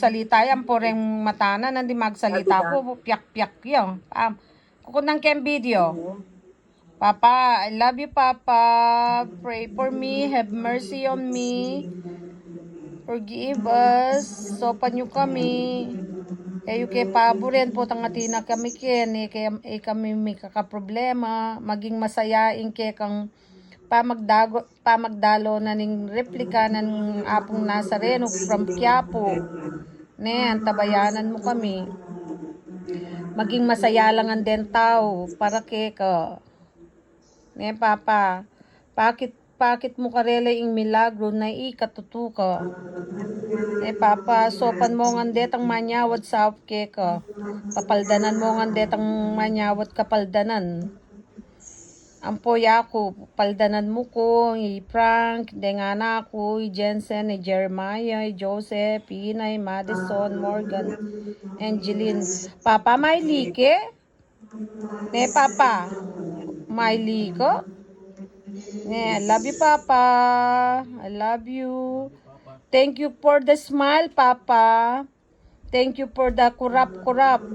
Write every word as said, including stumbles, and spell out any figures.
Salita yan, poreng mata na, nandi magsalita ku, piak-piak yan. Um, kukunan ke video. Papa, I love you, Papa. Pray for me. Have mercy on me. Forgive us. Sopan yu kami. E yu ke paburen, potang atin na kami ken. E, ke, e kami mikakaproblema. Maging masaya ing kekang pamagdago, pamagdalo na ning replika nang Apung Nazareno from Quiapo. Ne, antabayanan mu kami. Maging masaya la ngan deng tau para keka. Ne, Papa, pakit, pakit mu karela ing milagro na ikatutuka. Ne, Papa, sopan mu ngan detang manyawad saup keka. Kapaldanan mu ngan detang manyawad kapaldanan. Ampo yaku, paldanan mu ku, i Frank, deng anak ku, i Jensen, i Jeremiah, i Joseph, i Inay, Madison, Morgan, Angeline. Papa, maili ke? Ne, Papa, maili ke? Ne, I love you, Papa. I love you. Thank you for the smile, Papa. Thank you for the kurap-kurap.